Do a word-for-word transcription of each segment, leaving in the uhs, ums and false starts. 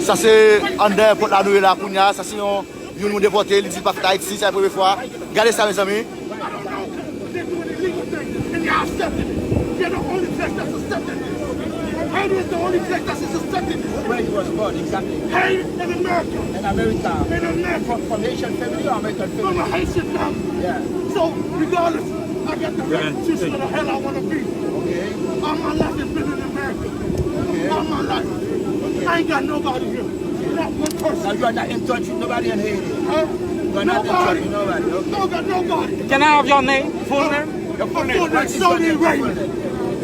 Sa se anndan èpòt la nou ye la kounye a. Sa se yon, youn nou depòte, li di l pa fèt Ayiti, sa se premye fwa. Gade sa, mezanmi. They doing illegal things, and y'all accepting it. You're the only place that's accepting it. Haiti is the only place that's accepting it. Where you was born, exactly? Haiti in America. In America. In America. From, from Haitian family or American family? From a Haitian family. Yeah. So, regardless, I got the right to choose where the hell I want to be. Okay. All my life has been in America. Okay. All my life. Okay. I ain't got nobody here. Not one person. So you are not in touch with nobody in Haiti? Huh? You are not in touch with nobody, okay. Don't got nobody. Can I have your name? Full name? Your full name. What is your name? Sony Raymond.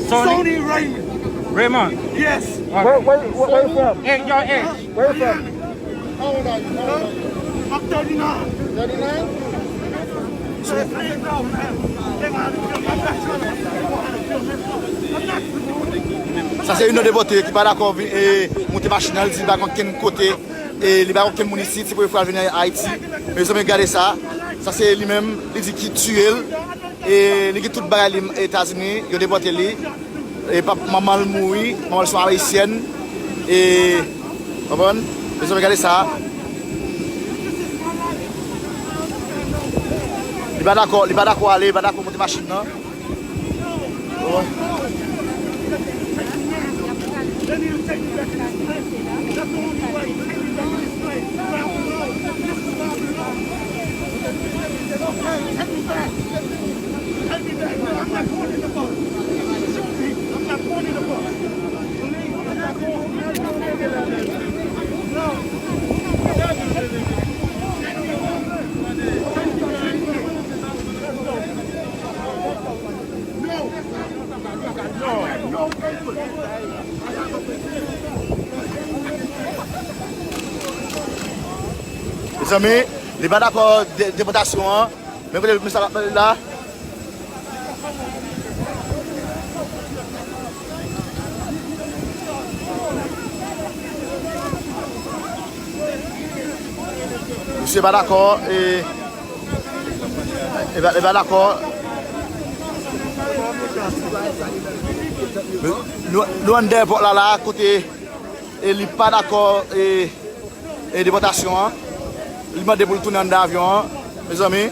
Sony? Sony Raymond. Raymond? Yes. Okay. Where, where, where, where you from? Hey, your age? Where you from? How old are you? How old are you? I'm thirty-nine. Thirty-nine? Sa se youn nan depòte ki pa dakò vin, e, monte machin nan, li di li pa konn kenn kote, e, li pa konn kenn moun isit, se premye fwa l vin Ayiti. Mezanmi, gade sa. Sa se li menm, li di ki tiye l, e, li gen tout bagay li Etazini, yo depòte li. E pap, manman l mouri, manman l se yon ayisyèn. E, konprann? Mezanmi, gade sa. Li pa dakò, li pa dakò ale, li pa dakò monte machin nan. Konprann? Mezanmi, li pa dakò de-, depòtasyon an. Men kote misye ap pale la. Misye pa dakò, e, e pa, e pa dakò. Nou, nou anndan èpòt la, la, kote, e, li pa dakò, e, e depòtasyon an. Li mande pou l tounen anndan avyon an, mezanmi.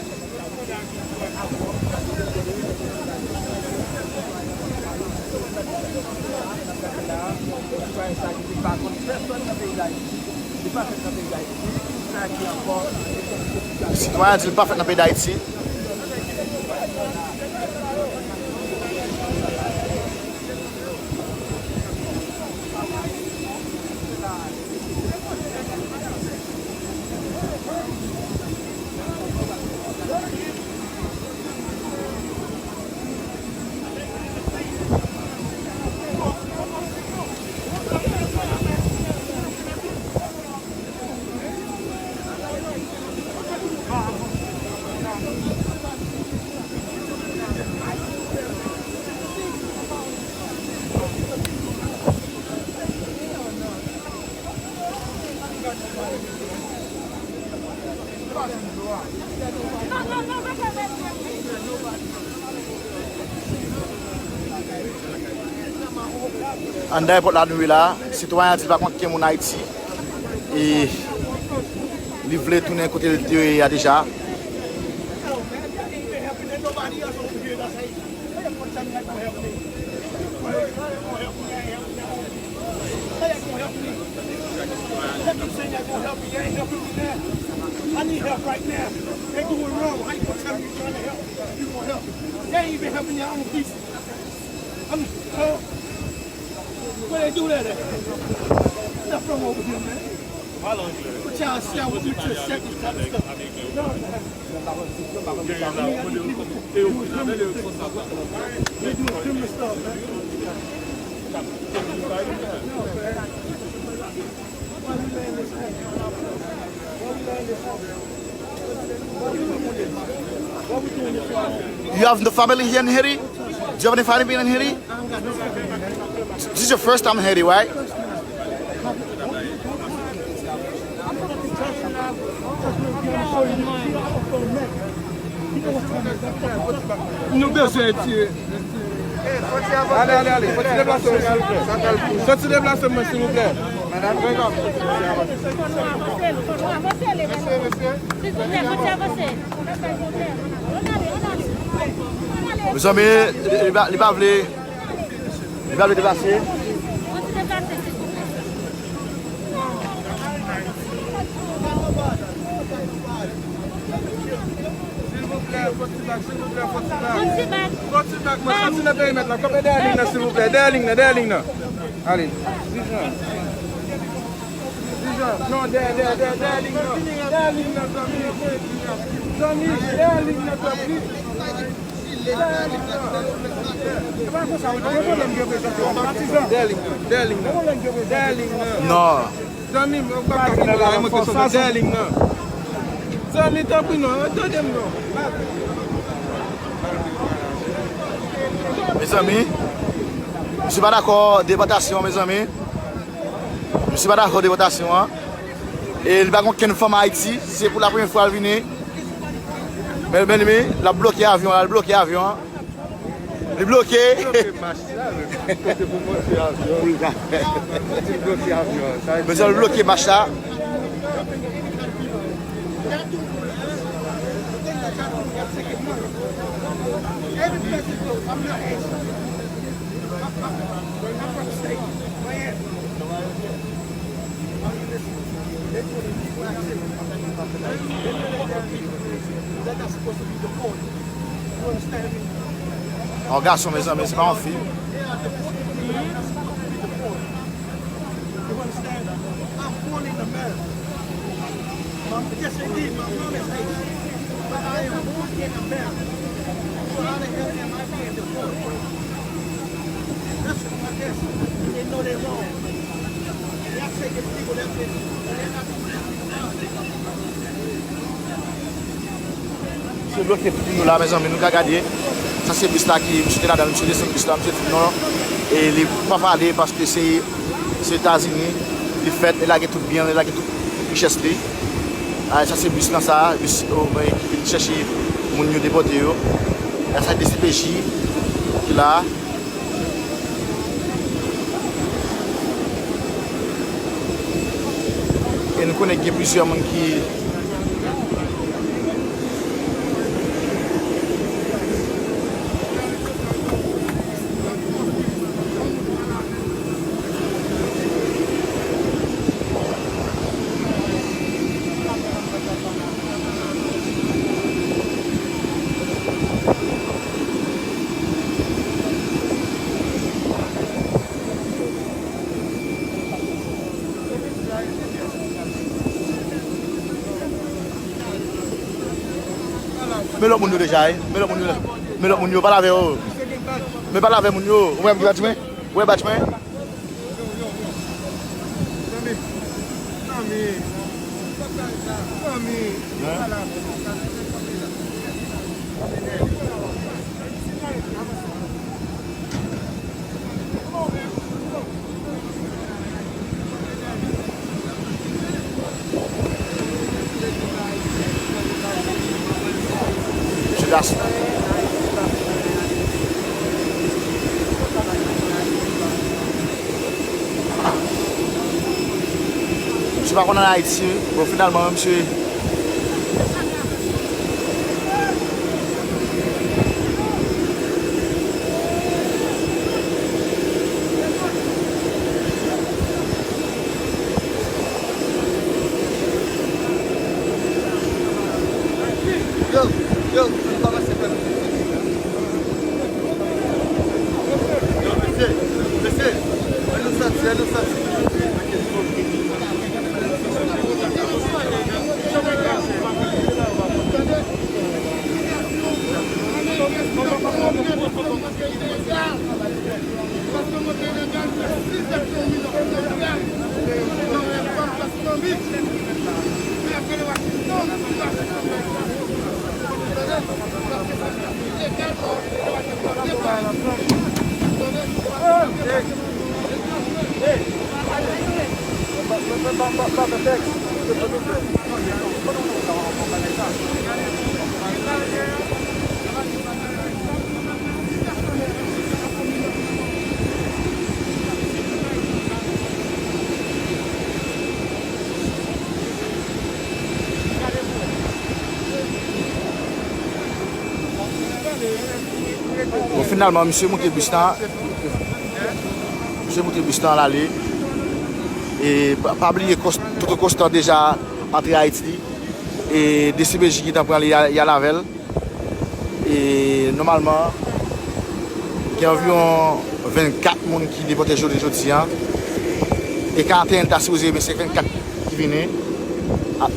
Sitwayen an di l pa fèt nan peyi Dayiti. Anndan èpòt la nou ye la, sitwayen an di l pa konn kenn moun Ayiti. E li vle tounen kote l te ye a deja. How y'all gonna help me? Y'all keep saying y'all gonna help me. Y'all ain't helping me now. I need help right now. They doing wrong. How you gonna tell me you trying to help? You gonna help me? Y'all ain't even helping your own people. I'm, uh, where they do that at? Nothing wrong over here, man. But y'all see, I want me to accept this kind of stuff. No, man. You have the family here in Haiti? Do you have any family in Haiti? This is your first time in Haiti, right? Nou bezwen retire. Ale, ale, ale. Fò ti deplase w, silvouplè. Fò ti deplase mwen, silvouplè. Mezanmi, li, li pa, li pa vle, li pa vle deplase. Silvouplè, fò ti bak, silvouplè, fò ti bak. Fò ti bak. Fò ti bak, mwen soti nan perimèt la. Kanpe dèyè liy nan, silvouplè. Dèyè liy nan, dèyè liy nan. Ale. Dijan. Dijan. Non, dèyè, dèyè, dèyè, dèyè liy nan. Dèyè liy nan, zanmi. Zanmi, dèyè liy nan, tanpri. Dèyè liy nan, dèyè liy nan. Dèyè liy nan. Non. Zanmi m, ou pa ka kite la, e mwen ki sot nan dèyè liy nan. Zanmi, tanpri non, tande m non. Mezanmi, misye pa dakò depòtasyon, mezanmi. Misye pa dakò depòtasyon an. E li pa gen okenn fanm Ayiti, se pou la premyè fwa l vini. Men, men, men, l ap bloke avyon an, l ap bloke avyon an. Li bloke. Bloke mach la, men kote pou monte avyon. Pou l ka. Li bloke avyon. Sa vle di mezanmi, l bloke mach la. Yon gason, mezanmi, se pa yon fi. Misye bloke pou nou la, mezanmi, nou ka gade. Sa se bis la ki misye te ladan l, misye desann bis la, misye di non, e li pa pale paske se, se Etazini li fèt, li lage tout byen l, li lage tout richès li. A, sa se bis lan sa, bis, o, mwen ki vin chèche moun yo depòte yo. A, sa D C P J ki la. E nou konnen gen plizyè moun ki Men lòt moun yo deja, wi. Men lòt moun yo. Men lòt moun yo, pale avè yo. Men pale avè moun yo. Ou wè m ki bat mwen? Ou wè bat mwen? Judas. Misye pa konn ann Ayiti, bon, finalman, misye. Yo, yo, pa pase fè nou. Yo, mesye, mesye, ann nou sòti, ann nou sòti. Finalman, misye moute bis la. Misye moute bis la, l ale. E pa, pa bliye, Kos-, Toto Constant deja antre Ayiti. E D C P J gentan pran li, y a, y al avè l. E nòmalman, gen anviwon vennkat moun ki depòte jounen jodi a. E karanteyen ta sipoze, men se vennkat ki vini. A,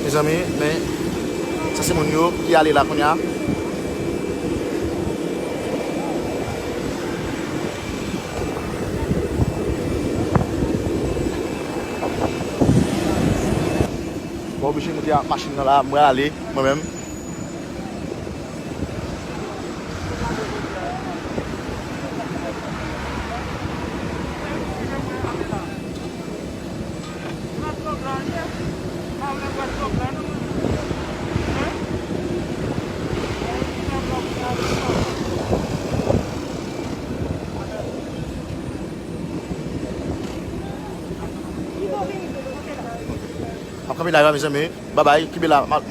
mezanmi, men sa se moun yo ki ale la kounye a. Mwen oblije moute ak machin nan la, mwen ale, mwen menm. M ap kanpe la, mezanmi. Babay, kenbe la. M ap,